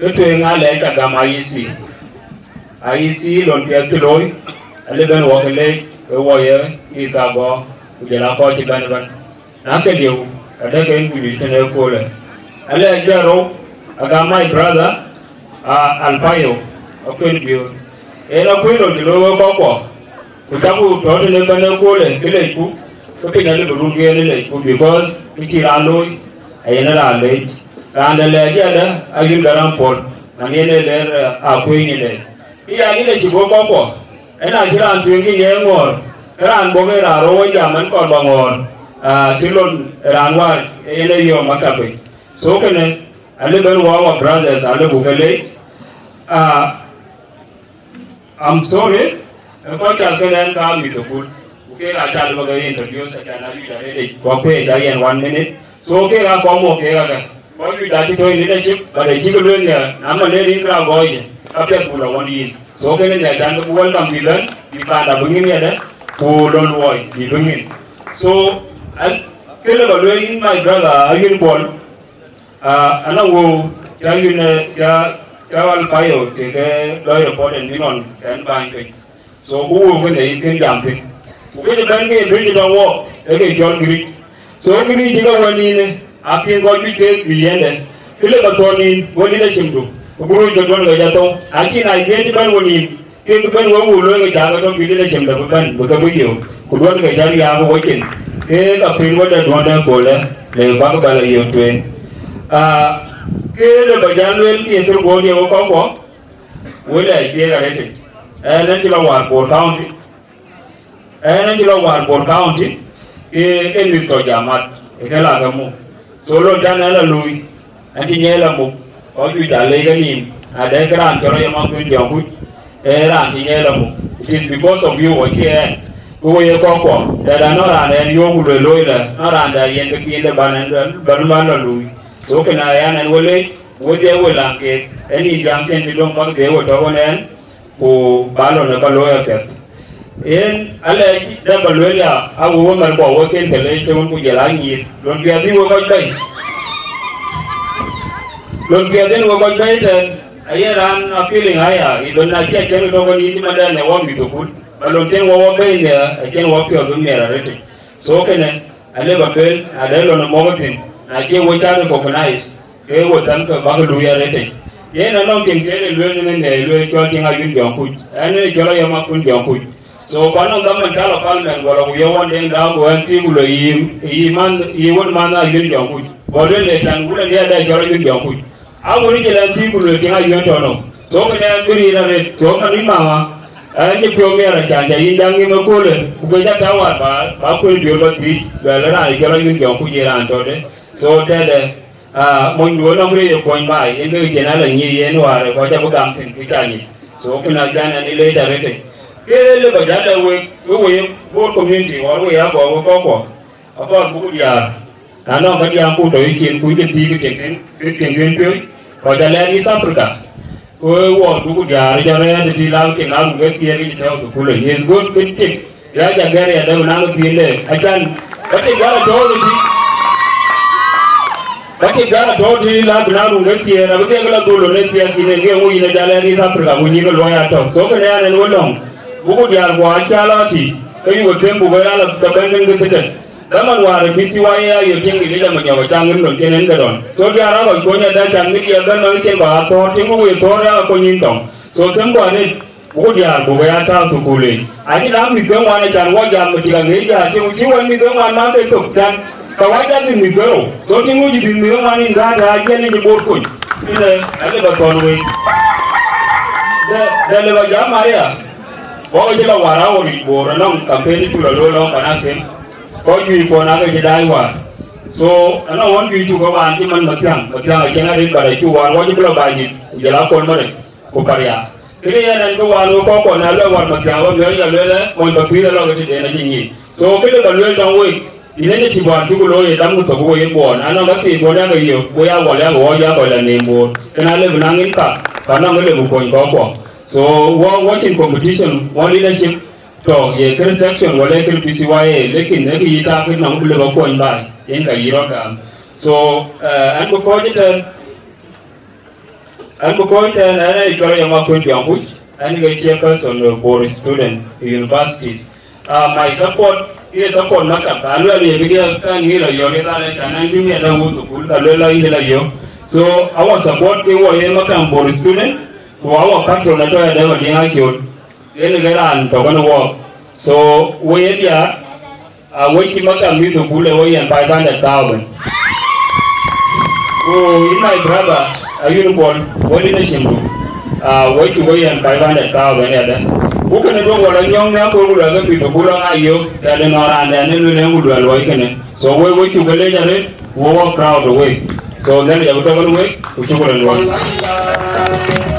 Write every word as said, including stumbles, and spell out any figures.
Kë tueŋ alɛɛc ka gam I E C. I E C lon piɛth cï looi, alë bɛ̈n wɔ ke leec, ke wɔ ye mïth ka gɔ̈ɔ̈r, ku jɔl a kɔc cï bɛ̈n ëbɛ̈n. Na ke liu, ka dɛ̈ ke kuc tënë ëköölë. Alɛɛc bɛ̈n rou, agam my brother, uh, Alpayo, akuën biöör. En akuën röt të looi wek kɔckuɔ, ku caku tɔ̈ tënë bɛ̈n ëköölë, kë lecku, ke piny alë bï run ke en lecku, because kë cï raan looi, ayen raan leec. Raan de lɛɛc adë, ayïn Garaŋ Pol, man yen e leer, uh, akuëny ëlë. Kë ya leadership wek kɔckuɔ, en acï raan tueŋ kë nyɛɛi ŋɔ̈ɔ̈r, ke raan bɔ̈ ke raan rou wɔ jam ɛn kɔɔr bä ŋɔ̈ɔ̈r, ah, cï lon raan wäär en e yɔ̈ɔ̈m maktapic. So kënë, alë bɛ̈n wɔ our brothers, alë buk ke leec. Ah, I'm sorry, e kɔc cath kënë ɛn ka mïth thukul. Ku keek aa cal bä ke introduce, acan a yuc arëëtic, kɔ̈k page ayen one minute. So keek aa kɔm wok keek ake. Kɔc juëc aa cï tɔ̈ in leadership, but acïk lueel nhial, na man ler yïn kë raan gɔɔc, ka piɛth buk lɔ wɔn yïn. So kënë nhial can ke bï welcome bï bɛ̈n, bï panda bï ŋïn yadë, ku lon luɔi bï bï ŋïn. So, an, kë le bä lueel yïn, my brother, ayïn Kuɔl, ah, anɔŋ wëu, ca yïn, eh, ca, ca Alpayo, kek lɔi report en bï nɔn, kɛn bäny piny. So ku wëu kënë yïn kën jam thïn. Ku kë cï bɛ̈n ke bï cï tɔ̈ wɔɔk, ee ke cɔl Giric. So Giric cï ke wën nïn, apiɛth kɔc juëc ke bï yɛn dɛ. Kë le bä thɔ̈n nïn, wën nïn acïmdu. Ku bï rööc ke duɔ̈n ke jɔ thou. Acïn idea cï bɛ̈n wën nïn, ke bï bɛ̈n wëu looi ke cä ke tɔ̈ bï nïn acïmdɛ bï bɛ̈n, bï ke bï yök. Ku duɔ̈n ke jɔ riaak wecin. Ke ka piŋ wëdë duɔ̈ndɛ köölë, le bäk bä lɔ yök tueŋ. Ah, kë le bä jal lueel ke ye kërguɔ̈ɔ̈r ye wek kɔckuɔ, wël ë thiëëk arëtic. Ɛn, ɛn cï lɔ wäär Bor County. Ɛn, ɛn cï lɔ wäär Bor County, ke, ke mïth tɔ̈ jam mat, ë ke la ke muk. So lon can ɛn la luui, ɛn cï nyɛɛi la muk, kɔc juëc aa leec ke nïïm, na dɛ ke raan cɔl Ayɔm Akuën Jɔŋkuc, ee raan cï nyɛɛi la muk. It is because of you, acie ɛn. Ku we ye kɔckuɔ, dɛ̈t anɔŋ raan ɛn yöök ku lueel looi lɛ, anɔŋ raan dɛ yen ke thiin de ban ɛn, ban, ban la luui. So kënë aya ɛn we leec, Wodhie we laŋ keek, ë nïn jam cïn cï döŋ bäk dhie we tɔ̈u ënɛn, ku ba lon ë ba looi apiɛth. Yen alɛɛc dɛ ba lueel ya, a we we mɛr bɔ we ken ke leec tëwën ku jël a nyïïr, lon piɛth yen we kɔc bɛ̈i. Lon piɛth yen we kɔc bɛ̈i tɛ̈n, aye raan a feeling aya, ë lon na cï acïn tɔ̈u ke nïn cï madɛn ë wɔ mïth thukul, ba lon cïn wɔ wɔ bɛ̈i nhiaar, acïn wɔ piɔ̈ɔ̈th bï miɛr arëtic. So kënë, alë ba lueel, na de lon ë mɔ̈k thïn, na cie we cä recognize, ke we thɛm ke bäk luui arëtic. Yen anɔŋ tiŋ tëde lueel në mɛnhë lueel cɔl tiŋ Ayuën Jɔŋkuc. Ɛn ë cɔl Ayɔm Akuën Jɔŋkuc. So, ku anɔŋ dhaman cä lɔ parliament, ku lɔ ku yɔ̈ɔ̈k wan deŋ daak, ku ɛn thii ku lɔ yï, yï man, yï wën man Ayuën Jɔŋkuc. Ku lueel le can wulë nhiaar dɛ cɔl Ayuën Jɔŋkuc. A wën jël ɛn thii ku lueel tiŋ Ayuën tɔ̈ nɔm. So, kënë ɛn bï riir arëët, so, man yïn mama, ɛn cï piɔ̈u miɛɛr acan, ca yïn daŋ yïn ëköölë, ku ke ca tääu wäär ba, ba kuël biöör ba thiic, luɛɛl raan cɔl Ayuën Jɔŋkuc ye raan tɔ̈ de. So, tëde, Ah, monydu ënɔm rëër ye kuɔny baai, yen ke cïn ala nyic yen wäär, kɔc abï gam thïn, bï ca nyic. So, kënë acan ɛn ë leec arëtic. Ke le bä jal ë wek, we, we Bor community, or we Agɔɔk, we kɔckuɔ, akɔɔr buk diaar. Na nɔŋ ka diaar kun tɔ yïcin, kun ke thiëëk ke tiŋ, ke tiŋ piööc, kɔc alɛɛr East Africa. Ku wɔ duk diaar jɔ rɛ̈ɛ̈r të tï la tiŋ a run ke thiëëk yic tɛ̈ɛ̈u thukul. It's good, kë tik. Ya jɔ gɛ̈r ya dɛ̈ bï naŋ thiëëndɛ. Acan, ka tik gäär atɔ̈ɔ̈u të tï. Ka tik gäär atɔ̈ɔ̈u të tï la bï naŋ run ke thiëëk, abï dhiɛl ke la dhul lon ë thiëëk yïn ë ŋiɛc ŋö yïn ë jal ë East Africa, ku nyïïn ke luɔi atɔ̈. So kënë an ɛn we lɔ̈ŋ. Buku diaar ku acä lɔ tï, ke yï we them buk ë raan la ke bɛ̈n rin ke thïtɛ̈n. Dhaman wäär ë B C Y A aye tiŋ ë lec amanyɔk ë caŋ rin lon cïn en ke dɔn. So diaar aa kɔc kony ada can media bɛ̈n lɔn cïn kɔc athɔ̈ɔ̈r, tiŋ ku ye thɔ̈ɔ̈r aa kony yïn thɔŋ. So them ku arëët, ku diaar buk ya tääu thukul yic. Acïn a mïth ke ŋuan acan wɔ jam ë tik aŋic diaar tiŋ cï wën mïth ke ŋuan ma ke thok can. Ka wä jam dhil mïth ke rou. So tiŋ ku cï dhil mïth ke ŋuan yïn gäär tɛ̈ ajiɛl yïn cï Bor kony. Yïn ë, alë bä thɔ̈n wei. Dɛ, dɛ lë bä jam Maria. Kɔc cï lɔ wäär a ɣöt yic Bor anɔŋ campaign cuk lɔ looi lɔŋ pan akem. Kɔc juëc kuɔn aake cï daai wäär. So, anɔŋ ɣɔn juëc cuk ke wään cï man Mathiaŋ, Mathiaŋ acïn arëët, but acuk wään wɔ cï bï lɔ baai dït, ku jɔl a Kuɔl Marek, ku Pariak. Kënë yen ɛn ke wään wek kɔckuɔ na luɛk wään Mathiaŋ wä miɔɔc ka lueel ë, mony Pathuyith alɔ ke tëden acï nyic. So, kënë ka lueel tɔŋ wek, yïn ë tït wään cuk looi ë dam ku thok wei ë Bor. Anɔŋ ka thiëc kuɔn yakë yök, wei a wal yakë wɔ yakë la neem Bor. Kënë alë bï naŋ impact, ku anɔŋ ke le bï kuɔny kɔckuɔ. So, wɔ, wɔ cïn competition, wɔ leadership, tɔ ye kër section wala ye kër B C Y A, lekin ë kë yï tak kë nɔŋ bï lëu ba kuɔny baai, yen ka yï rɔt gam. So, eh, ɛn bï kɔc ëtɛ̈n, An bï kɔc tɛ̈n, an ë cɔl Yam Akuny Jɔŋkuc, an ke chairperson of Bor Student Universities. Uh, my support, ye support maktab, an luel ye bï diɛ̈ kan ŋï la yök ye than ë can an bï miɛt la wuth thukul, ka luel la yïn la yök. So, our support ke wɔ ye maktab Bor Student, ku our patron atɔ̈ ya dɛ̈ Madiŋ Acol. Yen ke raan tɔ̈ kenë wɔɔk. So, we ye diäär, a wecï maktab mïth thukul ë we yen five hundred thousand. Ku in my brother, Ayuen Kuɔl, wëdït ë cïmdu, a wecï we yen five hundred thousand yadë. Ku kënë duɔ̈k wɔ la nyɔ̈ŋ në aköl ku luɛl ke mïth thukul aa yök, yadë nɔn raan dɛn ë luel en ku luɛl wɔ kënë. So, we wecï ke lec arëët, we wɔ proud of we. So, then ya bï tɔ̈ kenë we, ku cuk röt luɔi.